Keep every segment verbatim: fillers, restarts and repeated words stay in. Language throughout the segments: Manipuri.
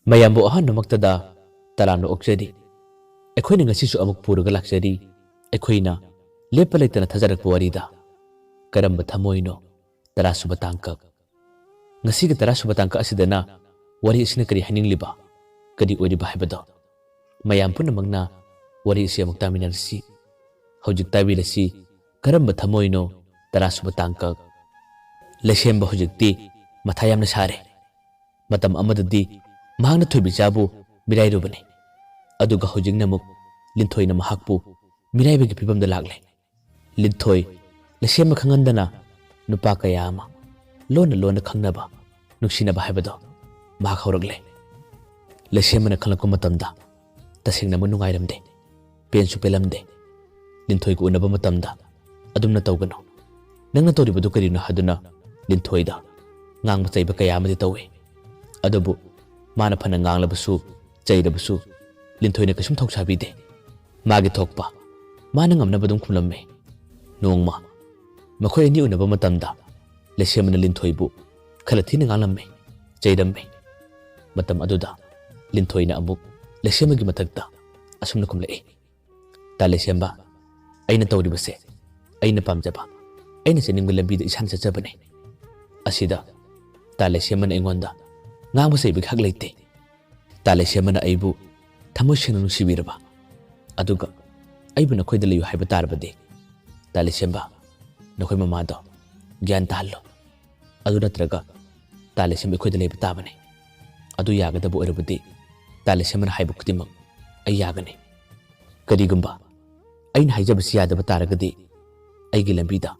ꯃꯌꯥꯝꯕꯨ ꯑꯍꯥꯟꯕꯃꯛꯇꯗ ꯇꯔꯥꯝꯅ ꯑꯣꯛꯆꯔꯤ꯫ ꯑꯩꯈꯣꯏꯅ ꯉꯁꯤꯁꯨ ꯑꯃꯨꯛ ꯄꯨꯔꯒ ꯂꯥꯛꯆꯔꯤ ꯑꯩꯈꯣꯏꯅ ꯂꯦꯞꯄ ꯂꯩꯇꯅ ꯊꯥꯖꯔꯛꯄ ꯋꯥꯔꯤꯗ꯫ ꯀꯔꯝꯕ ꯊꯃꯣꯏꯅꯣ ꯇꯔꯥꯁꯨꯕ ꯇꯥꯡꯀꯛ? ꯉꯁꯤꯒꯤ ꯇꯔꯥꯁꯨꯕ ꯇꯥꯡꯀꯛ ꯑꯁꯤꯗꯅ ꯋꯥꯔꯤ ꯑꯁꯤꯅ ꯀꯔꯤ ꯍꯥꯏꯅꯤꯡꯂꯤꯕ, ꯀꯔꯤ ꯑꯣꯏꯔꯤꯕ ꯍꯥꯏꯕꯗꯣ ꯃꯌꯥꯝ ꯄꯨꯝꯅꯃꯛꯅ ꯋꯥꯔꯤ ꯑꯁꯤ ꯑꯃꯨꯛ ꯇꯥꯃꯤꯟꯅꯔꯁꯤ꯫ ꯍꯧꯖꯤꯛ ꯇꯥꯕꯤꯔꯁꯤ ꯀꯔꯝꯕ ꯊꯃꯣꯏꯅꯣ ꯇꯔꯥꯁꯨꯕ ꯇꯥꯡꯀꯛ꯫ ꯂꯩꯁꯦꯝꯕ ꯍꯧꯖꯤꯛꯇꯤ ꯃꯊꯥ ꯌꯥꯝꯅ ꯁꯥꯔꯦ꯫ ꯃꯇꯝ ꯑꯃꯗꯗꯤ ꯃꯍꯥꯛꯅ ꯊꯣꯏꯕꯤꯆꯥꯕꯨ ꯃꯤꯔꯥꯏꯔꯨꯕꯅꯤ꯫ ꯑꯗꯨꯒ ꯍꯧꯖꯤꯛꯅ ꯑꯃꯨꯛ ꯂꯤꯟꯊꯣꯏꯅ ꯃꯍꯥꯛꯄꯨ ꯃꯤꯔꯥꯏꯕꯒꯤ ꯐꯤꯕꯝꯗ ꯂꯥꯛꯂꯦ꯫ ꯂꯤꯟꯊꯣꯏ, ꯂꯩꯁꯦꯝꯕ ꯈꯪꯍꯟꯗꯅ ꯅꯨꯄꯥ ꯀꯌꯥ ꯑꯃ ꯂꯣꯟꯅ ꯂꯣꯟꯅ ꯈꯪꯅꯕ, ꯅꯨꯡꯁꯤꯅꯕ ꯍꯥꯏꯕꯗꯣ ꯃꯍꯥꯛ ꯍꯧꯔꯛꯂꯦ꯫ ꯂꯩꯁꯦꯝꯕꯅ ꯈꯪꯂꯛꯄ ꯃꯇꯝꯗ ꯇꯁꯦꯡꯅ ꯑꯃꯨꯛ ꯅꯨꯡꯉꯥꯏꯔꯝꯗꯦ, ꯄꯦꯟꯁꯨ ꯄꯦꯜꯂꯝꯗꯦ꯫ ꯂꯤꯟꯊꯣꯏꯒ ꯎꯅꯕ ꯃꯇꯝꯗ ꯑꯗꯨꯝꯅ ꯇꯧꯒꯅꯨ, ꯅꯪꯅ ꯇꯧꯔꯤꯕꯗꯨ ꯀꯔꯤꯅꯣ ꯍꯥꯏꯗꯨꯅ ꯂꯤꯟꯊꯣꯏꯗ ꯉꯥꯡꯕ ꯆꯩꯕ ꯀꯌꯥ ꯑꯃꯗꯤ ꯇꯧꯏ꯫ ꯑꯗꯨꯕꯨ ꯃꯥꯅ ꯐꯅ ꯉꯥꯡꯂꯕꯁꯨ ꯆꯩꯔꯕꯁꯨ ꯂꯤꯟꯊꯣꯏꯅ ꯀꯩꯁꯨꯝ ꯊꯧꯁꯥꯕꯤꯗꯦ꯫ ꯃꯥꯒꯤ ꯊꯣꯛꯄ ꯃꯥꯅ ꯉꯝꯅꯕ ꯑꯗꯨꯝ ꯈꯨꯝꯂꯝꯃꯤ꯫ ꯅꯣꯡꯃ ꯃꯈꯣꯏ ꯑꯅꯤ ꯎꯅꯕ ꯃꯇꯝꯗ ꯂꯩꯁꯦꯝꯕꯅ ꯂꯤꯟꯊꯣꯏꯕꯨ ꯈꯔ ꯊꯤꯅ ꯉꯥꯡꯂꯝꯃꯤ, ꯆꯩꯔꯝꯃꯤ꯫ ꯃꯇꯝ ꯑꯗꯨꯗ ꯂꯤꯟꯊꯣꯏꯅ ꯑꯃꯨꯛ ꯂꯩꯁꯦꯝꯕꯒꯤ ꯃꯊꯛꯇ ꯑꯁꯨꯝꯅ ꯈꯨꯝꯂꯛꯏ, "ꯇꯥ ꯂꯩꯁꯦꯝꯕ, ꯑꯩꯅ ꯇꯧꯔꯤꯕꯁꯦ ꯑꯩꯅ ꯄꯥꯝꯖꯕ, ꯑꯩꯅ ꯆꯠꯅꯤꯡꯕ ꯂꯝꯕꯤꯗ ꯏꯁꯥꯅ ꯆꯠꯆꯕꯅꯤ꯫ ꯑꯁꯤꯗ ꯇꯥ ꯂꯩꯁꯦꯝꯕꯅ ꯑꯩꯉꯣꯟꯗ ꯉꯥꯡꯕ ꯆꯩꯕꯒꯤ ꯍꯛ ꯂꯩꯇꯦ꯫ ꯇꯥ ꯂꯩꯁꯦꯝꯕꯅ ꯑꯩꯕꯨ ꯊꯃꯣꯏ ꯁꯦꯡꯅ ꯅꯨꯡꯁꯤꯕꯤꯔꯕ, ꯑꯗꯨꯒ ꯑꯩꯕꯨ ꯅꯈꯣꯏꯗ ꯂꯩꯌꯨ ꯍꯥꯏꯕ ꯇꯥꯔꯕꯗꯤ, ꯇꯥ ꯂꯩꯁꯦꯝꯕ, ꯅꯈꯣꯏ ꯃꯃꯥꯗꯣ ꯒ꯭ꯌꯥꯟ ꯇꯥꯍꯜꯂꯣ꯫ ꯑꯗꯨ ꯅꯠꯇ꯭ꯔꯒ ꯇꯥ ꯂꯩꯁꯦꯝꯕ ꯑꯩꯈꯣꯏꯗ ꯂꯩꯕ ꯇꯥꯕꯅꯤ꯫ ꯑꯗꯨ ꯌꯥꯒꯗꯕ ꯑꯣꯏꯔꯕꯗꯤ ꯇꯥ ꯂꯩꯁꯦꯝꯕꯅ ꯍꯥꯏꯕ ꯈꯨꯗꯤꯡꯃꯛ ꯑꯩ ꯌꯥꯒꯅꯤ꯫ ꯀꯔꯤꯒꯨꯝꯕ ꯑꯩꯅ ꯍꯥꯏꯖꯕꯁꯤ ꯌꯥꯗꯕ ꯇꯥꯔꯒꯗꯤ ꯑꯩꯒꯤ ꯂꯝꯕꯤꯗ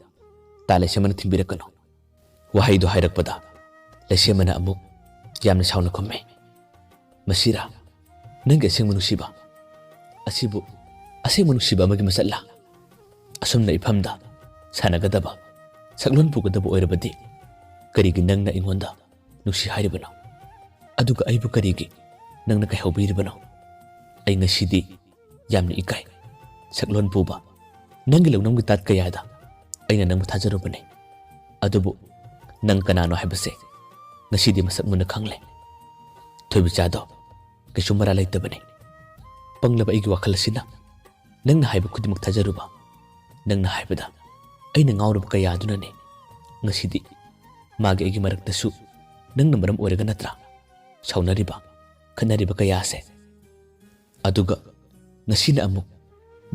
ꯇꯥ ꯂꯩꯁꯦꯝꯕꯅ ꯊꯤꯡꯕꯤꯔꯛꯀꯅꯨ"꯫ ꯋꯥꯍꯩꯗꯨ ꯍꯥꯏꯔꯛꯄꯗ ꯂꯩꯁꯦꯝꯕꯅ ꯑꯃꯨꯛ ꯌꯥꯝꯅ ꯁꯥꯎꯅ ꯈꯨꯝꯃꯤ, "ꯃꯁꯤꯔꯥ ꯅꯪꯒꯤ ꯑꯁꯦꯡꯕ ꯅꯨꯡꯁꯤꯕ? ꯑꯁꯤꯕꯨ ꯑꯁꯦꯡꯕ ꯅꯨꯡꯁꯤꯕ ꯑꯃꯒꯤ ꯃꯁꯛꯂꯥ? ꯑꯁꯨꯝꯅ ꯏꯐꯝꯗ ꯁꯥꯟꯅꯒꯗꯕ, ꯁꯛꯂꯣꯟ ꯄꯨꯒꯗꯕ ꯑꯣꯏꯔꯕꯗꯤ ꯀꯔꯤꯒꯤ ꯅꯪꯅ ꯑꯩꯉꯣꯟꯗ ꯅꯨꯡꯁꯤ ꯍꯥꯏꯔꯤꯕꯅꯣ? ꯑꯗꯨꯒ ꯑꯩꯕꯨ ꯀꯔꯤꯒꯤ ꯅꯪꯅ ꯀꯥꯏꯍꯧꯕꯤꯔꯤꯕꯅꯣ? ꯑꯩ ꯉꯁꯤꯗꯤ ꯌꯥꯝꯅ ꯏꯀꯥꯏ꯫ ꯁꯛꯂꯣꯟ ꯄꯨꯕ, ꯅꯪꯒꯤ ꯂꯧꯅꯝꯒꯤ ꯇꯥꯠ ꯀꯌꯥꯗ ꯑꯩꯅ ꯅꯪꯕꯨ ꯊꯥꯖꯔꯨꯕꯅꯤ꯫ ꯑꯗꯨꯕꯨ ꯅꯪ ꯀꯅꯥꯅꯣ ꯍꯥꯏꯕꯁꯦ ꯉꯁꯤꯗꯤ ꯃꯁꯛ ꯃꯨꯟꯅ ꯈꯪꯂꯦ"꯫ ꯊꯣꯏꯕꯤꯆꯥꯗꯣ ꯀꯩꯁꯨ ꯃꯔꯥ ꯂꯩꯇꯕꯅꯤ꯫ ꯄꯪꯂꯕ ꯑꯩꯒꯤ ꯋꯥꯈꯜ ꯑꯁꯤꯅ ꯅꯪꯅ ꯍꯥꯏꯕ ꯈꯨꯗꯤꯡꯃꯛ ꯊꯥꯖꯔꯨꯕ, ꯅꯪꯅ ꯍꯥꯏꯕꯗ ꯑꯩꯅ ꯉꯥꯎꯔꯨꯕ ꯀꯌꯥꯗꯨꯅꯅꯤ ꯉꯁꯤꯗꯤ ꯃꯥꯒꯤ ꯑꯩꯒꯤ ꯃꯔꯛꯇꯁꯨ ꯅꯪꯅ ꯃꯔꯝ ꯑꯣꯏꯔꯒ ꯅꯠꯇ꯭ꯔꯥ ꯁꯥꯎꯅꯔꯤꯕ, ꯈꯠꯅꯔꯤꯕ ꯀꯌꯥꯁꯦ꯫ ꯑꯗꯨꯒ ꯉꯁꯤꯅ ꯑꯃꯨꯛ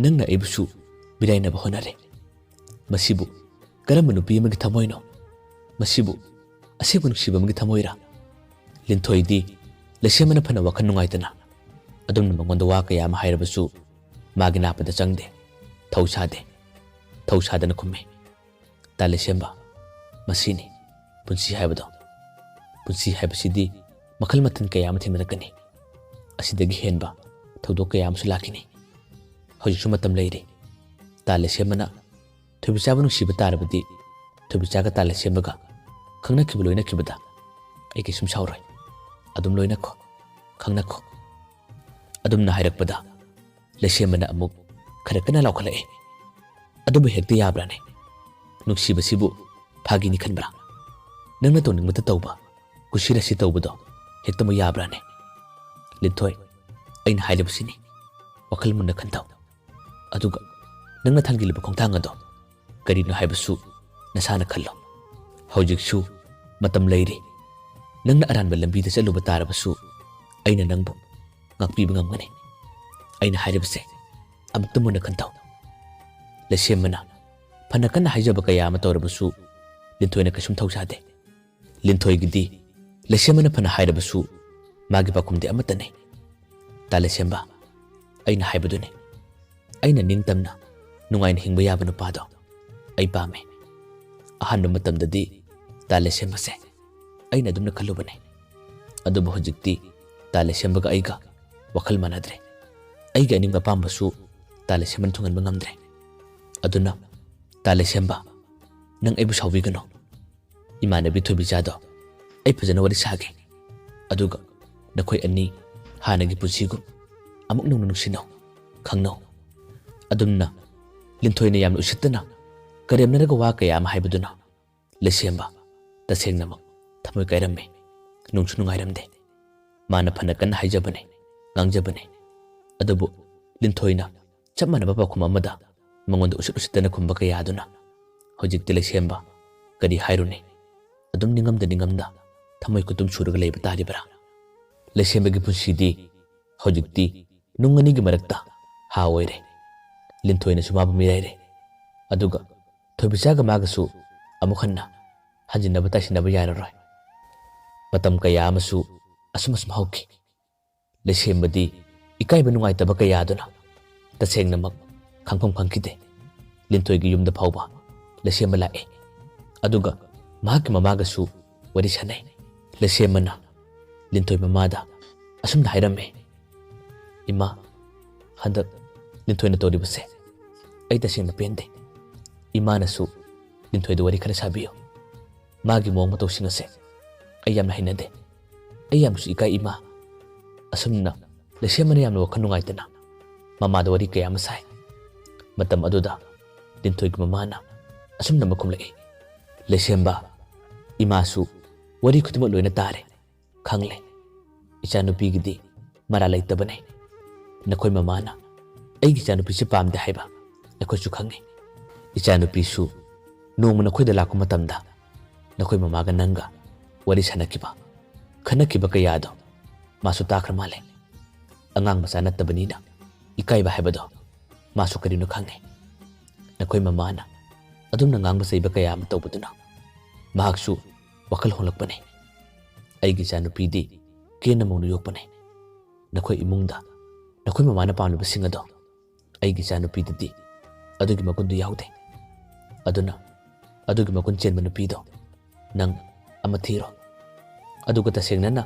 ꯅꯪꯅ ꯑꯩꯕꯨꯁꯨ ꯃꯤꯔꯥꯏꯅꯕ ꯍꯣꯠꯅꯔꯦ꯫ ꯃꯁꯤꯕꯨ ꯀꯔꯝꯕ ꯅꯨꯄꯤ ꯑꯃꯒꯤ ꯊꯃꯣꯏꯅꯣ? ꯃꯁꯤꯕꯨ ꯑꯁꯦꯡꯕ ꯅꯨꯡꯁꯤꯕ ꯑꯃꯒꯤ ꯊꯃꯣꯏꯔꯥ? ꯂꯤꯟꯊꯣꯏꯗꯤ ꯂꯩꯁꯦꯝꯕꯅ ꯐꯅ ꯋꯥꯈꯜ ꯅꯨꯡꯉꯥꯏꯇꯅ ꯑꯗꯨꯝꯅ ꯃꯉꯣꯟꯗ ꯋꯥ ꯀꯌꯥ ꯑꯃ ꯍꯥꯏꯔꯕꯁꯨ ꯃꯥꯒꯤ ꯅꯥꯄꯗ ꯆꯪꯗꯦ, ꯊꯧ ꯁꯥꯗꯦ꯫ ꯊꯧ ꯁꯥꯗꯅ ꯈꯨꯝꯃꯤ, "ꯇꯥ ꯂꯩꯁꯦꯝꯕ, ꯃꯁꯤꯅꯤ ꯄꯨꯟꯁꯤ ꯍꯥꯏꯕꯗꯣ꯫ ꯄꯨꯟꯁꯤ ꯍꯥꯏꯕꯁꯤꯗꯤ ꯃꯈꯜ ꯃꯊꯦꯜ ꯀꯌꯥ ꯑꯃ ꯊꯦꯡꯅꯔꯛꯀꯅꯤ꯫ ꯑꯁꯤꯗꯒꯤ ꯍꯦꯟꯕ ꯊꯧꯗꯣꯛ ꯀꯌꯥ ꯑꯃꯁꯨ ꯂꯥꯛꯈꯤꯅꯤ꯫ ꯍꯧꯖꯤꯛꯁꯨ ꯃꯇꯝ ꯂꯩꯔꯤ꯫ ꯇꯥ ꯂꯩꯁꯦꯝꯕꯅ ꯊꯣꯏꯕꯤꯆꯥꯕꯨ ꯅꯨꯡꯁꯤꯕ ꯇꯥꯔꯕꯗꯤ ꯊꯣꯏꯕꯤꯆꯥꯒ ꯇꯥ ꯂꯩꯁꯦꯝꯕꯒ ꯈꯪꯅꯈꯤꯕ ꯂꯣꯏꯅꯈꯤꯕꯗ ꯑꯩ ꯀꯩꯁꯨꯝ ꯁꯥꯎꯔꯣꯏ꯫ ꯑꯗꯨꯝ ꯂꯣꯏꯅꯈꯣ, ꯈꯪꯅꯈꯣ꯫" ꯑꯗꯨꯝꯅ ꯍꯥꯏꯔꯛꯄꯗ ꯂꯩꯁꯦꯝꯕꯅ ꯑꯃꯨꯛ ꯈꯔ ꯀꯟꯅ ꯂꯥꯎꯈꯠꯂꯛꯏ꯫ "ꯑꯗꯨꯕꯨ ꯍꯦꯛꯇ ꯌꯥꯕ꯭ꯔꯥꯅꯦ? ꯅꯨꯡꯁꯤꯕꯁꯤꯕꯨ ꯐꯥꯒꯤꯅꯤ ꯈꯟꯕ꯭ꯔꯥ? ꯅꯪꯅ ꯇꯧꯅꯤꯡꯕꯇ ꯇꯧꯕ, ꯀꯨꯁꯤꯔꯥꯁꯤ ꯇꯧꯕꯗꯣ ꯍꯦꯛꯇꯃꯛ ꯌꯥꯕ꯭ꯔꯥꯅꯦ? ꯂꯤꯟꯊꯣꯏ, ꯑꯩꯅ ꯍꯥꯏꯔꯤꯕꯁꯤꯅꯤ, ꯋꯥꯈꯜ ꯃꯨꯟꯅ ꯈꯟꯊꯧ꯫ ꯑꯗꯨꯒ ꯅꯪꯅ ꯊꯥꯡꯖꯤꯜꯂꯤꯕ ꯈꯣꯡꯊꯥꯡ ꯑꯗꯣ ꯀꯔꯤꯅꯣ ꯍꯥꯏꯕꯁꯨ ꯅꯁꯥꯅ ꯈꯜꯂꯣ꯫ ꯍꯧꯖꯤꯛꯁꯨ ꯃꯇꯝ ꯂꯩꯔꯤ꯫ ꯅꯪꯅ ꯑꯔꯥꯟꯕ ꯂꯝꯕꯤꯗ ꯆꯠꯂꯨꯕ ꯇꯥꯔꯕꯁꯨ ꯑꯩꯅ ꯅꯪꯕꯨ ꯉꯥꯛꯄꯤꯕ ꯉꯝꯒꯅꯤ꯫ ꯑꯩꯅ ꯍꯥꯏꯔꯤꯕꯁꯦ ꯑꯃꯨꯛꯇ ꯃꯨꯟꯅ ꯈꯟꯊꯧ꯫" ꯂꯩꯁꯦꯝꯕꯅ ꯐꯅ ꯀꯟꯅ ꯍꯥꯏꯖꯕ ꯀꯌꯥ ꯑꯃ ꯇꯧꯔꯕꯁꯨ ꯂꯤꯟꯊꯣꯏꯅ ꯀꯩꯁꯨꯝ ꯊꯧꯁꯥꯗꯦ꯫ ꯂꯤꯟꯊꯣꯏꯒꯤꯗꯤ ꯂꯩꯁꯦꯝꯕꯅ ꯐꯅ ꯍꯥꯏꯔꯕꯁꯨ ꯃꯥꯒꯤ ꯄꯥꯎꯈꯨꯝꯗꯤ ꯑꯃꯠꯇꯅꯤ꯫ "ꯇꯥ ꯂꯩꯁꯦꯝꯕ, ꯑꯩꯅ ꯍꯥꯏꯕꯗꯨꯅꯤ꯫ ꯑꯩꯅ ꯅꯤꯡꯇꯝꯅ ꯅꯨꯡꯉꯥꯏꯅ ꯍꯤꯡꯕ ꯌꯥꯕ ꯅꯨꯄꯥꯗꯣ ꯑꯩ ꯄꯥꯝꯃꯦ꯫ ꯑꯍꯥꯟꯕ ꯃꯇꯝꯗꯗꯤ ꯇꯥ ꯂꯩꯁꯦꯝꯕꯁꯦ ꯑꯩꯅ ꯑꯗꯨꯝꯅ ꯈꯜꯂꯨꯕꯅꯦ꯫ ꯑꯗꯨꯕꯨ ꯍꯧꯖꯤꯛꯇꯤ ꯇꯥ ꯂꯩꯁꯦꯝꯕꯒ ꯑꯩꯒ ꯋꯥꯈꯜ ꯃꯥꯟꯅꯗ꯭ꯔꯦ꯫ ꯑꯩꯒꯤ ꯑꯅꯤꯡꯕ ꯑꯄꯥꯝꯕꯁꯨ ꯇꯥ ꯂꯩꯁꯦꯝꯕꯅ ꯊꯨꯡꯍꯟꯕ ꯉꯝꯗ꯭ꯔꯦ꯫ ꯑꯗꯨꯅ ꯇꯥ ꯂꯩꯁꯦꯝꯕ, ꯅꯪ ꯑꯩꯕꯨ ꯁꯥꯎꯕꯤꯒꯅꯨ꯫ ꯏꯃꯥꯟꯅꯕꯤ ꯊꯣꯏꯕꯤꯆꯥꯗꯣ ꯑꯩ ꯐꯖꯅ ꯋꯥꯔꯤ ꯁꯥꯒꯦ꯫ ꯑꯗꯨꯒ ꯅꯈꯣꯏ ꯑꯅꯤ ꯍꯥꯟꯅꯒꯤ ꯄꯨꯟꯁꯤꯒꯨꯝ ꯑꯃꯨꯛ ꯅꯧꯅ ꯅꯨꯡꯁꯤꯅꯧ, ꯈꯪꯅꯧ꯫" ꯑꯗꯨꯝꯅ ꯂꯤꯟꯊꯣꯏꯅ ꯌꯥꯝꯅ ꯎꯁꯤꯠꯇꯅ ꯀꯔꯦꯝꯅꯔꯒ ꯋꯥ ꯀꯌꯥ ꯑꯃ ꯍꯥꯏꯕꯗꯨꯅ ꯂꯩꯁꯦꯝꯕ ꯇꯁꯦꯡꯅꯃꯛ ꯊꯃꯣꯏ ꯀꯥꯏꯔꯝꯃꯤ, ꯅꯨꯡꯁꯨ ꯅꯨꯡꯉꯥꯏꯔꯝꯗꯦ꯫ ꯃꯥꯅ ꯐꯅ ꯀꯟꯅ ꯍꯥꯏꯖꯕꯅꯤ, ꯉꯥꯡꯖꯕꯅꯤ꯫ ꯑꯗꯨꯕꯨ ꯂꯤꯟꯊꯣꯏꯅ ꯆꯞ ꯃꯥꯟꯅꯕ ꯄꯥꯎꯈꯨꯝ ꯑꯃꯗ ꯃꯉꯣꯟꯗ ꯎꯁꯤꯠ ꯎꯁꯤꯠꯇꯅ ꯈꯨꯝꯕ ꯀꯌꯥꯗꯨꯅ ꯍꯧꯖꯤꯛꯇꯤ ꯂꯩꯁꯦꯝꯕ ꯀꯔꯤ ꯍꯥꯏꯔꯨꯅꯤ? ꯑꯗꯨꯝ ꯅꯤꯡꯉꯝꯗ ꯅꯤꯡꯉꯝꯗ ꯊꯃꯣꯏ ꯈꯨꯇꯨꯝ ꯁꯨꯔꯒ ꯂꯩꯕ ꯇꯥꯔꯤꯕ꯭ꯔꯥ? ꯂꯩꯁꯦꯝꯕꯒꯤ ꯄꯨꯟꯁꯤꯗꯤ ꯍꯧꯖꯤꯛꯇꯤ ꯅꯨꯡ ꯑꯅꯤꯒꯤ ꯃꯔꯛꯇ ꯍꯥ ꯑꯣꯏꯔꯦ꯫ ꯂꯤꯟꯊꯣꯏꯅꯁꯨ ꯃꯥꯕꯨ ꯃꯤꯔꯥꯏꯔꯦ꯫ ꯑꯗꯨꯒ ꯊꯣꯏꯕꯤꯆꯥꯒ ꯃꯥꯒꯁꯨ ꯑꯃꯨꯛ ꯍꯟꯅ ꯍꯟꯖꯤꯟꯅꯕ ꯇꯥꯏꯁꯤꯟꯅꯕ ꯌꯥꯔꯔꯣꯏ꯫ ꯃꯇꯝ ꯀꯌꯥ ꯑꯃꯁꯨ ꯑꯁꯨꯝ ꯑꯁꯨꯝ ꯍꯧꯈꯤ꯫ ꯂꯩꯁꯦꯝꯕꯗꯤ ꯏꯀꯥꯏꯕ ꯅꯨꯡꯉꯥꯏꯇꯕ ꯀꯌꯥꯗꯨꯅ ꯇꯁꯦꯡꯅꯃꯛ ꯈꯪꯐꯝ ꯈꯪꯈꯤꯗꯦ꯫ ꯂꯤꯟꯊꯣꯏꯒꯤ ꯌꯨꯝꯗ ꯐꯥꯎꯕ ꯂꯩꯁꯦꯝꯕ ꯂꯥꯛꯑꯦ꯫ ꯑꯗꯨꯒ ꯃꯍꯥꯛꯀꯤ ꯃꯃꯥꯒꯁꯨ ꯋꯥꯔꯤ ꯁꯥꯟꯅꯩ꯫ ꯂꯩꯁꯦꯝꯕꯅ ꯂꯤꯟꯊꯣꯏ ꯃꯃꯥꯗ ꯑꯁꯨꯝꯅ ꯍꯥꯏꯔꯝꯃꯤ, "ꯏꯃꯥ, ꯍꯟꯗꯛ ꯂꯤꯟꯊꯣꯏꯅ ꯇꯧꯔꯤꯕꯁꯦ ꯑꯩ ꯇꯁꯦꯡꯅ ꯄꯦꯟꯗꯦ꯫ ꯏꯃꯥꯅꯁꯨ ꯂꯤꯟꯊꯣꯏꯗ ꯋꯥꯔꯤ ꯈꯔ ꯁꯥꯕꯤꯌꯨ꯫ ꯃꯥꯒꯤ ꯃꯑꯣꯡ ꯃꯇꯧꯁꯤꯡ ꯑꯁꯦ ꯑꯩ ꯌꯥꯝꯅ ꯍꯩꯅꯗꯦ꯫ ꯑꯩ ꯌꯥꯝꯅꯁꯨ ꯏꯀꯥꯏ ꯏꯃꯥ꯫" ꯑꯁꯨꯝꯅ ꯂꯩꯁꯦꯝꯕꯅ ꯌꯥꯝꯅ ꯋꯥꯈꯜ ꯅꯨꯡꯉꯥꯏꯇꯅ ꯃꯃꯥꯗ ꯋꯥꯔꯤ ꯀꯌꯥ ꯑꯃ ꯁꯥꯏ꯫ ꯃꯇꯝ ꯑꯗꯨꯗ ꯂꯤꯟꯊꯣꯏꯒꯤ ꯃꯃꯥꯅ ꯑꯁꯨꯝꯅ ꯑꯃ ꯈꯨꯝꯂꯛꯏ, "ꯂꯩꯁꯦꯝꯕ, ꯏꯃꯥꯁꯨ ꯋꯥꯔꯤ ꯈꯨꯗꯤꯡꯃꯛ ꯂꯣꯏꯅ ꯇꯥꯔꯦ, ꯈꯪꯂꯦ꯫ ꯏꯆꯥꯅꯨꯄꯤꯒꯤꯗꯤ ꯃꯔꯥ ꯂꯩꯇꯕꯅꯦ꯫ ꯅꯈꯣꯏ ꯃꯃꯥꯅ ꯑꯩꯒꯤ ꯏꯆꯥꯅꯨꯄꯤꯁꯤ ꯄꯥꯝꯗꯦ ꯍꯥꯏꯕ ꯑꯩꯈꯣꯏꯁꯨ ꯈꯪꯉꯤ꯫ ꯏꯆꯥꯅꯨꯄꯤꯁꯨ ꯅꯣꯡꯃ ꯅꯈꯣꯏꯗ ꯂꯥꯛꯄ ꯃꯇꯝꯗ ꯅꯈꯣꯏ ꯃꯃꯥꯒ ꯅꯪꯒ ꯋꯥꯔꯤ ꯁꯥꯟꯅꯈꯤꯕ, ꯈꯟꯅꯈꯤꯕ ꯀꯌꯥꯗꯣ ꯃꯥꯁꯨ ꯇꯥꯈ꯭ꯔ ꯃꯥꯜꯂꯦ꯫ ꯑꯉꯥꯡ ꯃꯆꯥ ꯅꯠꯇꯕꯅꯤꯅ ꯏꯀꯥꯏꯕ ꯍꯥꯏꯕꯗꯣ ꯃꯥꯁꯨ ꯀꯔꯤꯅꯣ ꯈꯪꯉꯦ꯫ ꯅꯈꯣꯏ ꯃꯃꯥꯅ ꯑꯗꯨꯝꯅ ꯉꯥꯡꯕ ꯆꯩꯕ ꯀꯌꯥ ꯑꯃ ꯇꯧꯕꯗꯨꯅ ꯃꯍꯥꯛꯁꯨ ꯋꯥꯈꯜ ꯍꯣꯡꯂꯛꯄꯅꯦ꯫ ꯑꯩꯒꯤ ꯏꯆꯥꯅꯨꯄꯤꯗꯤ ꯀꯦꯟꯅ ꯃꯧꯅ ꯌꯣꯛꯄꯅꯦ꯫ ꯅꯈꯣꯏ ꯏꯃꯨꯡꯗ ꯅꯈꯣꯏ ꯃꯃꯥꯅ ꯄꯥꯝꯂꯤꯕꯁꯤꯡ ꯑꯗꯣ ꯑꯩꯒꯤ ꯏꯆꯥꯅꯨꯄꯤꯗꯗꯤ ꯑꯗꯨꯒꯤ ꯃꯒꯨꯟꯗꯨ ꯌꯥꯎꯗꯦ꯫ ꯑꯗꯨꯅ ꯑꯗꯨꯒꯤ ꯃꯒꯨꯟ ꯆꯦꯟꯕ ꯅꯨꯄꯤꯗꯣ ꯅꯪ ꯑꯃ ꯊꯤꯔꯣ꯫ ꯑꯗꯨꯒ ꯇꯁꯦꯡꯅꯅ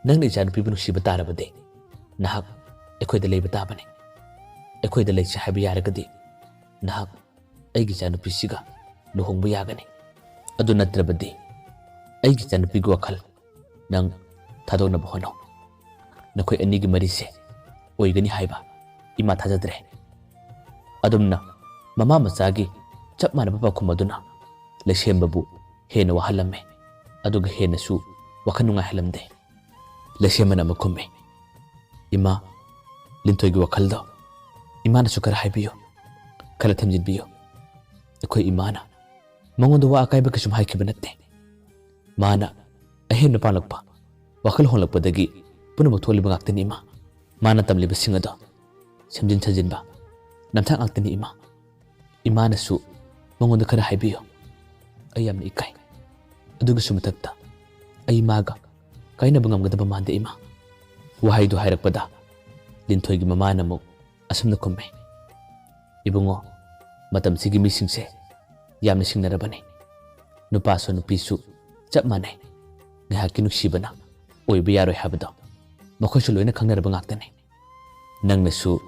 ꯅꯪꯅ ꯏꯆꯥꯅꯨꯄꯤꯕꯨ ꯅꯨꯡꯁꯤꯕ ꯇꯥꯔꯕꯗꯤ ꯅꯍꯥꯛ ꯑꯩꯈꯣꯏꯗ ꯂꯩꯕ ꯇꯥꯕꯅꯤ꯫ ꯑꯩꯈꯣꯏꯗ ꯂꯩꯁꯦ ꯍꯥꯏꯕ ꯌꯥꯔꯒꯗꯤ ꯅꯍꯥꯛ ꯑꯩꯒꯤ ꯏꯆꯥꯅꯨꯄꯤꯁꯤꯒ ꯂꯨꯍꯣꯡꯕ ꯌꯥꯒꯅꯤ꯫ ꯑꯗꯨ ꯅꯠꯇ꯭ꯔꯕꯗꯤ ꯑꯩꯒꯤ ꯏꯆꯥꯅꯨꯄꯤꯒꯤ ꯋꯥꯈꯜ ꯅꯪ ꯊꯥꯗꯣꯛꯅꯕ ꯍꯣꯠꯅꯧ꯫ ꯅꯈꯣꯏ ꯑꯅꯤꯒꯤ ꯃꯔꯤꯁꯦ ꯑꯣꯏꯒꯅꯤ ꯍꯥꯏꯕ ꯏꯃꯥ ꯊꯥꯖꯗ꯭ꯔꯦ꯫" ꯑꯗꯨꯝꯅ ꯃꯃꯥ ꯃꯆꯥꯒꯤ ꯆꯞ ꯃꯥꯟꯅꯕ ꯄꯥꯎꯈꯨꯝ ꯑꯗꯨꯅ ꯂꯩꯁꯦꯝꯕꯕꯨ ꯍꯦꯟꯅ ꯋꯥꯍꯜꯂꯝꯃꯦ, ꯑꯗꯨꯒ ꯍꯦꯟꯅꯁꯨ ꯋꯥꯈꯜ ꯅꯨꯡꯉꯥꯏꯍꯜꯂꯝꯗꯦ꯫ ꯂꯩꯁꯦꯝꯕꯅ ꯑꯃꯨꯛ ꯈꯨꯝꯃꯤ, "ꯏꯃꯥ, ꯂꯤꯟꯊꯣꯏꯒꯤ ꯋꯥꯈꯜꯗꯣ ꯏꯃꯥꯅꯁꯨ ꯈꯔ ꯍꯥꯏꯕꯤꯌꯨ, ꯈꯔ ꯊꯦꯝꯖꯤꯟꯕꯤꯌꯨ꯫ ꯑꯩꯈꯣꯏ ꯏꯃꯥꯅ ꯃꯉꯣꯟꯗ ꯋꯥ ꯑꯀꯥꯏꯕ ꯀꯩꯁꯨꯝ ꯍꯥꯏꯈꯤꯕ ꯅꯠꯇꯦ꯫ ꯃꯥꯅ ꯑꯍꯦꯟꯕ ꯄꯥꯝꯂꯛꯄ, ꯋꯥꯈꯜ ꯍꯣꯡꯂꯛꯄꯗꯒꯤ ꯄꯨꯝꯅꯃꯛ ꯊꯣꯛꯂꯤꯕ ꯉꯥꯛꯇꯅꯤ, ꯏꯃꯥ꯫ ꯃꯥꯅ ꯇꯝꯂꯤꯕꯁꯤꯡ ꯑꯗꯣ ꯁꯦꯝꯖꯤꯟ ꯁꯥꯖꯤꯟꯕ, ꯅꯝꯊꯥꯛ ꯉꯥꯛꯇꯅꯤ, ꯏꯃꯥ꯫ ꯏꯃꯥꯅꯁꯨ ꯃꯉꯣꯟꯗ ꯈꯔ ꯍꯥꯏꯕꯤꯌꯨ꯫ ꯑꯩ ꯌꯥꯝꯅ ꯏꯀꯥꯏ꯫ ꯑꯗꯨꯒꯤꯁꯨ ꯃꯊꯛꯇ ꯑꯩ ꯃꯥꯒ ꯀꯥꯏꯅꯕ ꯉꯝꯒꯗꯕ ꯃꯥꯟꯗꯦ, ꯏꯃꯥ"꯫ ꯋꯥꯍꯩꯗꯨ ꯍꯥꯏꯔꯛꯄꯗ ꯂꯤꯟꯊꯣꯏꯒꯤ ꯃꯃꯥꯅ ꯑꯃꯨꯛ ꯑꯁꯨꯝꯅ ꯈꯨꯝꯃꯤ, "ꯏꯕꯨꯡꯉꯣ, ꯃꯇꯝꯁꯤꯒꯤ ꯃꯤꯁꯤꯡꯁꯦ ꯌꯥꯝꯅ ꯁꯤꯡꯅꯔꯕꯅꯤ꯫ ꯅꯨꯄꯥꯁꯨ ꯅꯨꯄꯤꯁꯨ ꯆꯞ ꯃꯥꯟꯅꯩ꯫ ꯉꯥꯏꯍꯥꯛꯀꯤ ꯅꯨꯡꯁꯤꯕꯅ ꯑꯣꯏꯕ ꯌꯥꯔꯣꯏ ꯍꯥꯏꯕꯗꯣ ꯃꯈꯣꯏꯁꯨ ꯂꯣꯏꯅ ꯈꯪꯅꯔꯕ ꯉꯥꯛꯇꯅꯤ꯫ ꯅꯪꯅꯁꯨ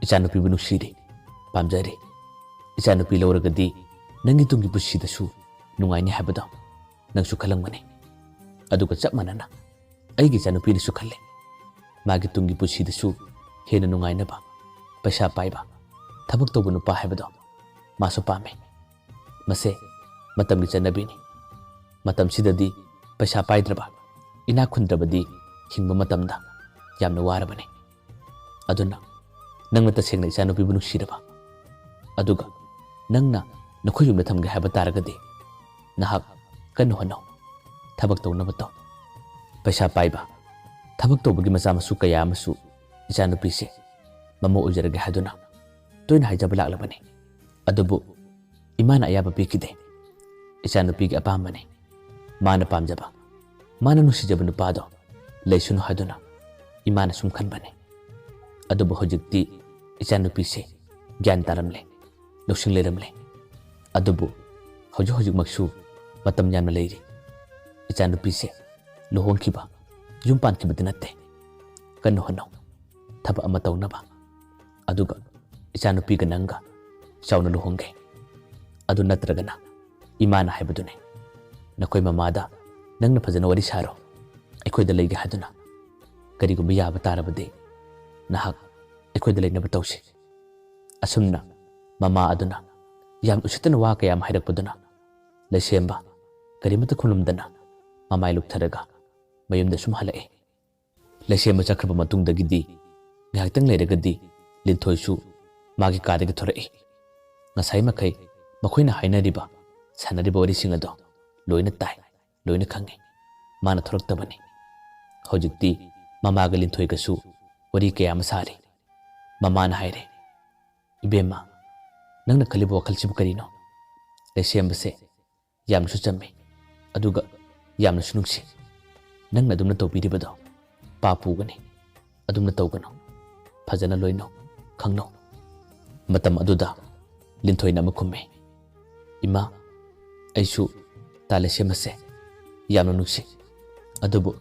ꯏꯆꯥꯅꯨꯄꯤꯕꯨ ꯅꯨꯡꯁꯤꯔꯤ, ꯄꯥꯝꯖꯔꯤ꯫ ꯏꯆꯥꯅꯨꯄꯤ ꯂꯧꯔꯒꯗꯤ ꯅꯪꯒꯤ ꯇꯨꯡꯒꯤ ꯄꯨꯟꯁꯤꯗꯁꯨ ꯅꯨꯡꯉꯥꯏꯅꯤ ꯍꯥꯏꯕꯗꯣ ꯅꯪꯁꯨ ꯈꯜꯂꯝꯒꯅꯤ꯫ ꯑꯗꯨꯒ ꯆꯞ ꯃꯥꯟꯅꯅ ꯑꯩꯒꯤ ꯏꯆꯥꯅꯨꯄꯤꯅꯁꯨ ꯈꯜꯂꯤ꯫ ꯃꯥꯒꯤ ꯇꯨꯡꯒꯤ ꯄꯨꯟꯁꯤꯗꯁꯨ ꯍꯦꯟꯅ ꯅꯨꯡꯉꯥꯏꯅꯕ, ꯄꯩꯁꯥ ꯄꯥꯏꯕ, ꯊꯕꯛ ꯇꯧꯕ ꯅꯨꯄꯥ ꯍꯥꯏꯕꯗꯣ ꯃꯥꯁꯨ ꯄꯥꯝꯃꯤ꯫ ꯃꯁꯦ ꯃꯇꯝꯒꯤ ꯆꯠꯅꯕꯤꯅꯤ꯫ ꯃꯇꯝꯁꯤꯗꯗꯤ ꯄꯩꯁꯥ ꯄꯥꯏꯗ꯭ꯔꯕ, ꯏꯅꯥꯛ ꯈꯨꯟꯗ꯭ꯔꯕꯗꯤ ꯍꯤꯡꯕ ꯃꯇꯝꯗ ꯌꯥꯝꯅ ꯋꯥꯔꯕꯅꯤ꯫ ꯑꯗꯨꯅ ꯅꯪꯅ ꯇꯁꯦꯡꯅ ꯏꯆꯥꯅꯨꯄꯤꯕꯨ ꯅꯨꯡꯁꯤꯔꯕ, ꯑꯗꯨꯒ ꯅꯪꯅ ꯅꯈꯣꯏ ꯌꯨꯝꯗ ꯊꯝꯒꯦ ꯍꯥꯏꯕ ꯇꯥꯔꯒꯗꯤ ꯅꯍꯥꯛ ꯀꯟꯅ ꯍꯣꯠꯅꯧ, ꯊꯕꯛ ꯇꯧꯅꯕ ꯇꯧ꯫ ꯄꯩꯁꯥ ꯄꯥꯏꯕ, ꯊꯕꯛ ꯇꯧꯕꯒꯤ ꯃꯆꯥ ꯃꯁꯨ ꯀꯌꯥ ꯑꯃꯁꯨ ꯏꯆꯥꯅꯨꯄꯤꯁꯦ ꯃꯃꯧ ꯑꯣꯏꯖꯔꯒꯦ ꯍꯥꯏꯗꯨꯅ ꯇꯣꯏꯅ ꯍꯥꯏꯖꯕ ꯂꯥꯛꯂꯕꯅꯤ꯫ ꯑꯗꯨꯕꯨ ꯏꯃꯥꯅ ꯑꯌꯥꯕ ꯄꯤꯈꯤꯗꯦ꯫ ꯏꯆꯥꯅꯨꯄꯤꯒꯤ ꯑꯄꯥꯝꯕꯅꯤ꯫ ꯃꯥꯅ ꯄꯥꯝꯖꯕ, ꯃꯥꯅ ꯅꯨꯡꯁꯤꯖꯕ ꯅꯨꯄꯥꯗꯣ ꯂꯩꯁꯅꯨ ꯍꯥꯏꯗꯨꯅ ꯏꯃꯥꯅ ꯁꯨꯝ ꯈꯟꯕꯅꯤ꯫ ꯑꯗꯨꯕꯨ ꯍꯧꯖꯤꯛꯇꯤ ꯏꯆꯥꯅꯨꯄꯤꯁꯦ ꯒ꯭ꯌꯥꯟ ꯇꯥꯔꯝꯂꯦ, ꯂꯧꯁꯤꯡ ꯂꯩꯔꯝꯂꯦ꯫ ꯑꯗꯨꯕꯨ ꯍꯧꯖꯤꯛ ꯍꯧꯖꯤꯛꯃꯛꯁꯨ ꯃꯇꯝ ꯌꯥꯝꯅ ꯂꯩꯔꯤ꯫ ꯏꯆꯥꯅꯨꯄꯤꯁꯦ ꯂꯨꯍꯣꯡꯈꯤꯕ, ꯌꯨꯝ ꯄꯥꯟꯈꯤꯕꯗꯤ ꯅꯠꯇꯦ꯫ ꯀꯟꯅ ꯍꯣꯠꯅꯧ, ꯊꯕꯛ ꯑꯃ ꯇꯧꯅꯕ꯫ ꯑꯗꯨꯒ ꯏꯆꯥꯅꯨꯄꯤꯒ ꯅꯪꯒ ꯆꯥꯎꯅ ꯂꯨꯍꯣꯡꯒꯦ꯫ ꯑꯗꯨ ꯅꯠꯇ꯭ꯔꯒꯅ ꯏꯃꯥꯅ ꯍꯥꯏꯕꯗꯨꯅꯤ, ꯅꯈꯣꯏ ꯃꯃꯥꯗ ꯅꯪꯅ ꯐꯖꯅ ꯋꯥꯔꯤ ꯁꯥꯔꯣ, ꯑꯩꯈꯣꯏꯗ ꯂꯩꯒꯦ ꯍꯥꯏꯗꯨꯅ꯫ ꯀꯔꯤꯒꯨꯝꯕ ꯌꯥꯕ ꯇꯥꯔꯕꯗꯤ ꯅꯍꯥꯛ ꯑꯩꯈꯣꯏꯗ ꯂꯩꯅꯕ ꯇꯧꯁꯤ꯫ ꯑꯁꯨꯝꯅ ꯃꯃꯥ ꯑꯗꯨꯅ ꯌꯥꯝ ꯎꯁꯤꯠꯇꯅ ꯋꯥ ꯀꯌꯥ ꯑꯃ ꯍꯥꯏꯔꯛꯄꯗꯨꯅ ꯂꯩꯁꯦꯝꯕ ꯀꯔꯤꯃꯠꯇ ꯈꯨꯝꯂꯝꯗꯅ ꯃꯃꯥꯏ ꯂꯨꯞꯊꯔꯒ ꯃꯌꯨꯝꯗ ꯁꯨꯝ ꯍꯜꯂꯛꯏ꯫ ꯂꯩꯁꯦꯝꯕ ꯆꯠꯈ꯭ꯔꯕ ꯃꯇꯨꯡꯗꯒꯤꯗꯤ ꯉꯥꯏꯍꯥꯛꯇꯪ ꯂꯩꯔꯒꯗꯤ ꯂꯤꯟꯊꯣꯏꯁꯨ ꯃꯥꯒꯤ ꯀꯥꯗꯒꯤ ꯊꯣꯔꯛꯏ꯫ ꯉꯁꯥꯏ ꯃꯈꯩ ꯃꯈꯣꯏꯅ ꯍꯥꯏꯅꯔꯤꯕ, ꯁꯥꯟꯅꯔꯤꯕ ꯋꯥꯔꯤꯁꯤꯡ ꯑꯗꯣ ꯂꯣꯏꯅ ꯇꯥꯏ, ꯂꯣꯏꯅ ꯈꯪꯉꯤ꯫ ꯃꯥꯅ ꯊꯣꯔꯛꯇꯕꯅꯤ꯫ ꯍꯧꯖꯤꯛꯇꯤ ꯃꯃꯥꯒ ꯂꯤꯟꯊꯣꯏꯒꯁꯨ ꯋꯥꯔꯤ ꯀꯌꯥ ꯑꯃ ꯁꯥꯔꯤ꯫ ꯃꯃꯥꯅ ꯍꯥꯏꯔꯦ, "ꯏꯕꯦꯝꯃ, ꯅꯪꯅ ꯈꯜꯂꯤꯕ ꯋꯥꯈꯜꯁꯤꯕꯨ ꯀꯔꯤꯅꯣ? ꯂꯩꯁꯦꯝꯕꯁꯦ ꯌꯥꯝꯅꯁꯨ ꯆꯝꯃꯤ, ꯑꯗꯨꯒ ꯌꯥꯝꯅꯁꯨ ꯅꯨꯡꯁꯤ꯫ ꯅꯪꯅ ꯑꯗꯨꯝꯅ ꯇꯧꯕꯤꯔꯤꯕꯗꯣ ꯄꯥꯞ ꯄꯨꯒꯅꯤ꯫ ꯑꯗꯨꯝꯅ ꯇꯧꯒꯅꯨ꯫ ꯐꯖꯅ ꯂꯣꯏꯅꯧ, ꯈꯪꯅꯧ꯫" ꯃꯇꯝ ꯑꯗꯨꯗ ꯂꯤꯟꯊꯣꯏꯅ ꯑꯃ ꯈꯨꯝꯃꯤ, "ꯏꯃꯥ, ꯑꯩꯁꯨ ꯇꯥ ꯂꯩꯁꯦꯝꯕꯁꯦ ꯌꯥꯝꯅ ꯅꯨꯡꯁꯤ꯫ ꯑꯗꯨꯕꯨ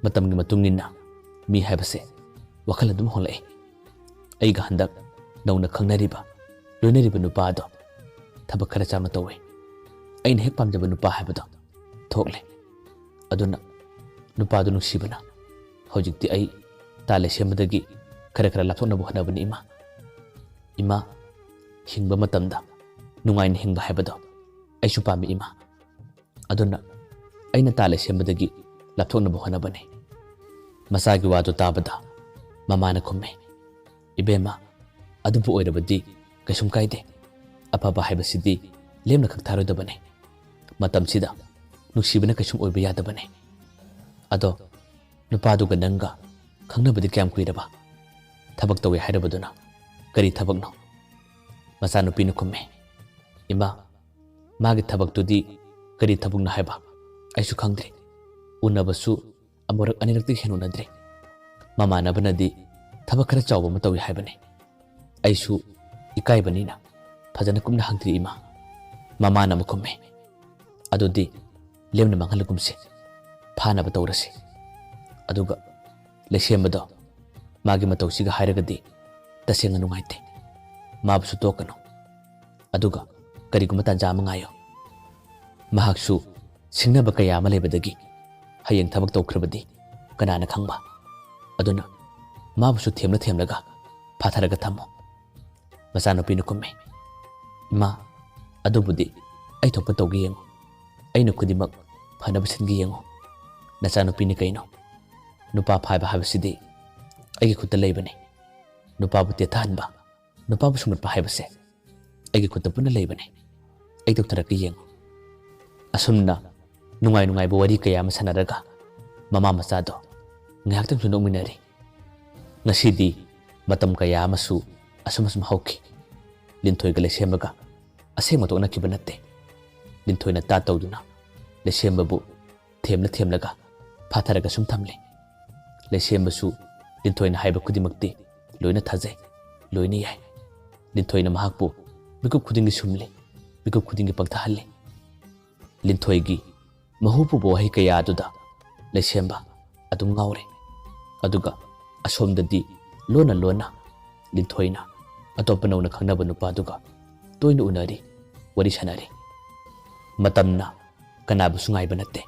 ꯃꯇꯝꯒꯤ ꯃꯇꯨꯡ ꯏꯟꯅ ꯃꯤ ꯍꯥꯏꯕꯁꯦ ꯋꯥꯈꯜ ꯑꯗꯨꯝ ꯍꯣꯡꯂꯛꯏ꯫ ꯑꯩꯒ ꯍꯟꯗꯛ ꯅꯧꯅ ꯈꯪꯅꯔꯤꯕ, ꯂꯣꯏꯅꯔꯤꯕ ꯅꯨꯄꯥ ꯑꯗꯣ ꯊꯕꯛ ꯈꯔ ꯆꯥꯎꯅ ꯇꯧꯏ꯫ ꯑꯩꯅ ꯍꯦꯛ ꯄꯥꯝꯖꯕ ꯅꯨꯄꯥ ꯍꯥꯏꯕꯗꯣ ꯊꯣꯛꯂꯦ꯫ ꯑꯗꯨꯅ ꯅꯨꯄꯥꯗꯨ ꯅꯨꯡꯁꯤꯕꯅ ꯍꯧꯖꯤꯛꯇꯤ ꯑꯩ ꯇꯥ ꯂꯩꯁꯦꯝꯕꯗꯒꯤ ꯈꯔ ꯈꯔ ꯂꯥꯞꯊꯣꯛꯅꯕ ꯍꯣꯠꯅꯕꯅꯤ ꯏꯃꯥ꯫ ꯏꯃꯥ, ꯍꯤꯡꯕ ꯃꯇꯝꯗ ꯅꯨꯡꯉꯥꯏꯅ ꯍꯤꯡꯕ ꯍꯥꯏꯕꯗꯣ ꯑꯩꯁꯨ ꯄꯥꯝꯃꯤ ꯏꯃꯥ꯫ ꯑꯗꯨꯅ ꯑꯩꯅ ꯇꯥ ꯂꯩꯁꯦꯝꯕꯗꯒꯤ ꯂꯥꯞꯊꯣꯛꯅꯕ ꯍꯣꯠꯅꯕꯅꯤ꯫" ꯃꯆꯥꯒꯤ ꯋꯥꯗꯨ ꯇꯥꯕꯗ ꯃꯃꯥꯅ ꯈꯨꯝꯃꯤ, "ꯏꯕꯦꯝꯃ, ꯑꯗꯨꯕꯨ ꯑꯣꯏꯔꯕꯗꯤ ꯀꯩꯁꯨꯝ ꯀꯥꯏꯗꯦ꯫ ꯑꯐꯕ ꯍꯥꯏꯕꯁꯤꯗꯤ ꯂꯦꯝꯅ ꯈꯛ ꯊꯥꯔꯣꯏꯗꯕꯅꯤ꯫ ꯃꯇꯝꯁꯤꯗ ꯅꯨꯡꯁꯤꯕꯅ ꯀꯩꯁꯨꯝ ꯑꯣꯏꯕ ꯌꯥꯗꯕꯅꯤ꯫ ꯑꯗꯣ ꯅꯨꯄꯥꯗꯨꯒ ꯅꯪꯒ ꯈꯪꯅꯕꯗꯤ ꯀꯌꯥꯝ ꯀꯨꯏꯔꯕ? ꯊꯕꯛ ꯇꯧꯏ ꯍꯥꯏꯔꯕꯗꯨꯅ ꯀꯔꯤ ꯊꯕꯛꯅꯣ?" ꯃꯆꯥꯅꯨꯄꯤꯅ ꯈꯨꯝꯃꯤ, "ꯏꯃꯥ, ꯃꯥꯒꯤ ꯊꯕꯛꯇꯨꯗꯤ ꯀꯔꯤ ꯊꯕꯛꯅꯣ ꯍꯥꯏꯕ ꯑꯩꯁꯨ ꯈꯪꯗ꯭ꯔꯤ꯫ ꯎꯅꯕꯁꯨ ꯑꯃꯨꯔꯛ ꯑꯅꯤꯔꯛꯇꯒꯤ ꯍꯦꯟꯅ ꯎꯅꯗ꯭ꯔꯤ꯫ ꯃꯃꯥꯟꯅꯕꯅꯗꯤ ꯊꯕꯛ ꯈꯔ ꯆꯥꯎꯕ ꯑꯃ ꯇꯧꯏ ꯍꯥꯏꯕꯅꯤ꯫ ꯑꯩꯁꯨ ꯏꯀꯥꯏꯕꯅꯤꯅ ꯐꯖꯅ ꯀꯨꯞꯅ ꯍꯪꯗ꯭ꯔꯤ ꯏꯃꯥ꯫" ꯃꯃꯥꯅ ꯑꯃꯨꯛ ꯈꯨꯝꯃꯤ, "ꯑꯗꯨꯗꯤ ꯂꯦꯝꯅ ꯃꯥꯡꯍꯜꯂꯒꯨꯝꯁꯤ, ꯐꯥꯅꯕ ꯇꯧꯔꯁꯤ꯫ ꯑꯗꯨꯒ ꯂꯩꯁꯦꯝꯕꯗꯣ ꯃꯥꯒꯤ ꯃꯇꯧꯁꯤꯒ ꯍꯥꯏꯔꯒꯗꯤ ꯇꯁꯦꯡꯅ ꯅꯨꯡꯉꯥꯏꯇꯦ꯫ ꯃꯥꯕꯨꯁꯨ ꯇꯣꯛꯀꯅꯨ꯫ ꯑꯗꯨꯒ ꯀꯔꯤꯒꯨꯝꯕ ꯇꯥꯟꯖꯥ ꯑꯃ ꯉꯥꯏꯌꯨ꯫ ꯃꯍꯥꯛꯁꯨ ꯁꯤꯡꯅꯕ ꯀꯌꯥ ꯑꯃ ꯂꯩꯕꯗꯒꯤ ꯍꯌꯦꯡ ꯊꯕꯛ ꯇꯧꯈ꯭ꯔꯕꯗꯤ ꯀꯅꯥꯅ ꯈꯪꯕ? ꯑꯗꯨꯅ ꯃꯥꯕꯨꯁꯨ ꯊꯦꯝꯂ ꯊꯦꯝꯂꯒ ꯐꯥꯊꯔꯒ ꯊꯝꯃꯨ꯫" ꯃꯆꯥꯅꯨꯄꯤꯅ ꯈꯨꯝꯃꯤ, "ꯏꯃꯥ, ꯑꯗꯨꯕꯨꯗꯤ ꯑꯩ ꯊꯣꯛꯄ ꯇꯧꯒꯦ ꯌꯦꯡꯉꯨ꯫ ꯑꯩꯅ ꯈꯨꯗꯤꯡꯃꯛ ꯐꯅꯕ ꯁꯤꯟꯒꯦ ꯌꯦꯡꯉꯨ꯫ ꯅꯆꯥꯅꯨꯄꯤꯅꯤ ꯀꯩꯅꯣ?" ꯅꯨꯄꯥ ꯐꯥꯏꯕ ꯍꯥꯏꯕꯁꯤꯗꯤ ꯑꯩꯒꯤ ꯈꯨꯠꯇ ꯂꯩꯕꯅꯤ꯫ ꯅꯨꯄꯥꯕꯨ ꯇꯦꯊꯍꯟꯕ, ꯅꯨꯄꯥꯕꯨ ꯁꯨꯝꯍꯠꯄ ꯍꯥꯏꯕꯁꯦ ꯑꯩꯒꯤ ꯈꯨꯠꯇ ꯄꯨꯟꯅ ꯂꯩꯕꯅꯤ꯫ ꯑꯩ ꯇꯧꯊꯔꯛꯀꯦ, ꯌꯦꯡꯉꯨ꯫ ꯑꯁꯨꯝꯅ ꯅꯨꯡꯉꯥꯏ ꯅꯨꯡꯉꯥꯏꯕ ꯋꯥꯔꯤ ꯀꯌꯥ ꯑꯃ ꯁꯥꯟꯅꯔꯒ ꯃꯃꯥ ꯃꯆꯥꯗꯣ ꯉꯥꯏꯍꯥꯛꯇꯪꯁꯨ ꯅꯣꯛꯃꯤꯟꯅꯔꯤ꯫ ꯉꯁꯤꯗꯤ ꯃꯇꯝ ꯀꯌꯥ ꯑꯃꯁꯨ ꯑꯁꯨꯝ ꯑꯁꯨꯝ ꯍꯧꯈꯤ꯫ ꯂꯤꯟꯊꯣꯏꯒ ꯂꯩꯁꯦꯝꯕꯒ ꯑꯁꯦꯡꯕ ꯇꯣꯛꯅꯈꯤꯕ ꯅꯠꯇꯦ꯫ ꯂꯤꯟꯊꯣꯏꯅ ꯇꯥ ꯇꯧꯗꯨꯅ ꯂꯩꯁꯦꯝꯕꯕꯨ ꯊꯦꯝꯂ ꯊꯦꯝꯂꯒ ꯐꯥꯊꯔꯒ ꯁꯨꯝ ꯊꯝꯂꯤ꯫ ꯂꯩꯁꯦꯝꯕꯁꯨ ꯂꯤꯟꯊꯣꯏꯅ ꯍꯥꯏꯕ ꯈꯨꯗꯤꯡꯃꯛꯇꯤ ꯂꯣꯏꯅ ꯊꯥꯖꯩ, ꯂꯣꯏꯅ ꯌꯥꯏ꯫ ꯂꯤꯟꯊꯣꯏꯅ ꯃꯍꯥꯛꯄꯨ ꯃꯤꯀꯨꯞ ꯈꯨꯗꯤꯡꯒꯤ ꯁꯨꯝꯂꯤ, ꯃꯤꯀꯨꯞ ꯈꯨꯗꯤꯡꯒꯤ ꯄꯪꯊꯍꯜꯂꯤ꯫ ꯂꯤꯟꯊꯣꯏꯒꯤ ꯃꯍꯨ ꯄꯨꯕ ꯋꯥꯍꯩ ꯀꯌꯥ ꯑꯗꯨꯗ ꯂꯩꯁꯦꯝꯕ ꯑꯗꯨꯝ ꯉꯥꯎꯔꯦ꯫ ꯑꯗꯨꯒ ꯑꯁꯣꯝꯗꯗꯤ ꯂꯣꯟꯅ ꯂꯣꯟꯅ ꯂꯤꯟꯊꯣꯏꯅ ꯑꯇꯣꯞꯄ ꯅꯧꯅ ꯈꯪꯅꯕ ꯅꯨꯄꯥꯗꯨꯒ ꯇꯣꯏꯅ ꯎꯅꯔꯤ, ꯋꯥꯔꯤ ꯁꯥꯟꯅꯔꯤ꯫ ꯃꯇꯝꯅ ꯀꯅꯥꯕꯨꯁꯨ ꯉꯥꯏꯕ ꯅꯠꯇꯦ꯫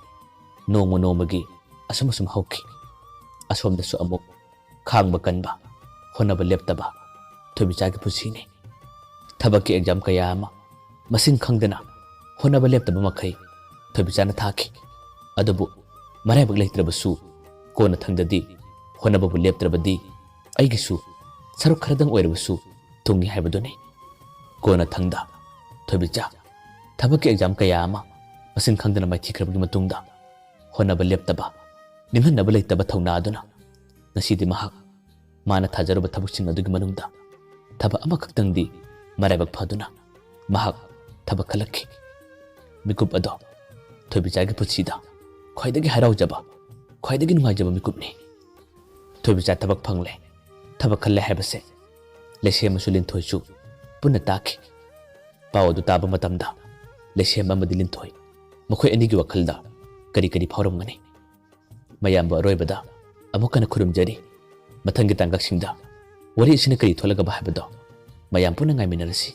ꯅꯣꯡꯃ ꯅꯣꯡꯃꯒꯤ ꯑꯁꯨꯝ ꯑꯁꯨꯝ ꯍꯧꯈꯤ꯫ ꯑꯁꯣꯝꯗꯁꯨ ꯑꯃꯨꯛ ꯈꯥꯡꯕ ꯀꯟꯕ, ꯍꯣꯠꯅꯕ ꯂꯦꯞꯇꯕ ꯊꯣꯏꯕꯤꯆꯥꯒꯤ ꯄꯨꯟꯁꯤꯅꯤ꯫ ꯊꯕꯛꯀꯤ ꯑꯦꯛꯖꯥꯝ ꯀꯌꯥ ꯑꯃ ꯃꯁꯤꯡ ꯈꯪꯗꯅ ꯍꯣꯠꯅꯕ ꯂꯦꯞꯇꯕ ꯃꯈꯩ ꯊꯣꯏꯕꯤꯆꯥꯅ ꯊꯥꯈꯤ꯫ ꯑꯗꯨꯕꯨ ꯃꯔꯥꯏꯕꯛ ꯂꯩꯇ꯭ꯔꯕꯁꯨ ꯀꯣꯟꯅ ꯊꯪꯗꯗꯤ ꯍꯣꯠꯅꯕꯕꯨ ꯂꯦꯞꯇ꯭ꯔꯕꯗꯤ ꯑꯩꯒꯤꯁꯨ ꯁꯔꯨꯛ ꯈꯔꯗꯪ ꯑꯣꯏꯔꯕꯁꯨ ꯊꯨꯡꯏ ꯍꯥꯏꯕꯗꯨꯅꯤ꯫ ꯀꯣꯟꯅ ꯊꯪꯗ ꯊꯣꯏꯕꯤꯆꯥ ꯊꯕꯛꯀꯤ ꯑꯦꯛꯖꯥꯝ ꯀꯌꯥ ꯑꯃ ꯃꯁꯤꯡ ꯈꯪꯗꯅ ꯃꯥꯏꯊꯤꯈ꯭ꯔꯕꯒꯤ ꯃꯇꯨꯡꯗ ꯍꯣꯠꯅꯕ ꯂꯦꯞꯇꯕ, ꯅꯤꯡꯍꯟꯅꯕ ꯂꯩꯇꯕ ꯊꯧꯅꯥ ꯑꯗꯨꯅ ꯉꯁꯤꯗꯤ ꯃꯍꯥꯛ ꯃꯥꯅ ꯊꯥꯖꯔꯨꯕ ꯊꯕꯛꯁꯤꯡ ꯑꯗꯨꯒꯤ ꯃꯅꯨꯡꯗ ꯊꯕꯛ ꯑꯃꯈꯛꯇꯪꯗꯤ ꯃꯔꯥꯏꯕꯛ ꯐꯗꯨꯅ ꯃꯍꯥꯛ ꯊꯕꯛ ꯈꯜꯂꯛꯈꯤ꯫ ꯃꯤꯀꯨꯞ ꯑꯗꯣ ꯊꯣꯏꯕꯤꯆꯥꯒꯤ ꯄꯨꯟꯁꯤꯗ ꯈ꯭ꯋꯥꯏꯗꯒꯤ ꯍꯔꯥꯎꯖꯕ, ꯈ꯭ꯋꯥꯏꯗꯒꯤ ꯅꯨꯡꯉꯥꯏꯖꯕ ꯃꯤꯀꯨꯞꯅꯤ꯫ ꯊꯣꯏꯕꯤꯆꯥ ꯊꯕꯛ ꯐꯪꯂꯦ, ꯊꯕꯛ ꯈꯜꯂꯦ ꯍꯥꯏꯕꯁꯦ ꯂꯩꯁꯦꯝꯕꯁꯨ ꯂꯤꯟꯊꯣꯏꯁꯨ ꯄꯨꯟꯅ ꯇꯥꯈꯤ꯫ ꯄꯥꯎ ꯑꯗꯨ ꯇꯥꯕ ꯃꯇꯝꯗ ꯂꯩꯁꯦꯝꯕ ꯑꯃꯗꯤ ꯂꯤꯟꯊꯣꯏ ꯃꯈꯣꯏ ꯑꯅꯤꯒꯤ ꯋꯥꯈꯜꯗ ꯀꯔꯤ ꯀꯔꯤ ꯐꯥꯎꯔꯝꯒꯅꯤ? ꯃꯌꯥꯝꯕꯨ ꯑꯔꯣꯏꯕꯗ ꯑꯃꯨꯛ ꯍꯟꯅ ꯈꯨꯔꯨꯝꯖꯔꯤ꯫ ꯃꯊꯪꯒꯤ ꯇꯥꯡꯀꯛꯁꯤꯡꯗ ꯋꯥꯔꯤ ꯑꯁꯤꯅ ꯀꯔꯤ ꯊꯣꯛꯂꯒꯕ ꯍꯥꯏꯕꯗꯣ ꯃꯌꯥꯝ ꯄꯨꯟꯅ ꯉꯥꯏꯃꯤꯟꯅꯔꯁꯤ꯫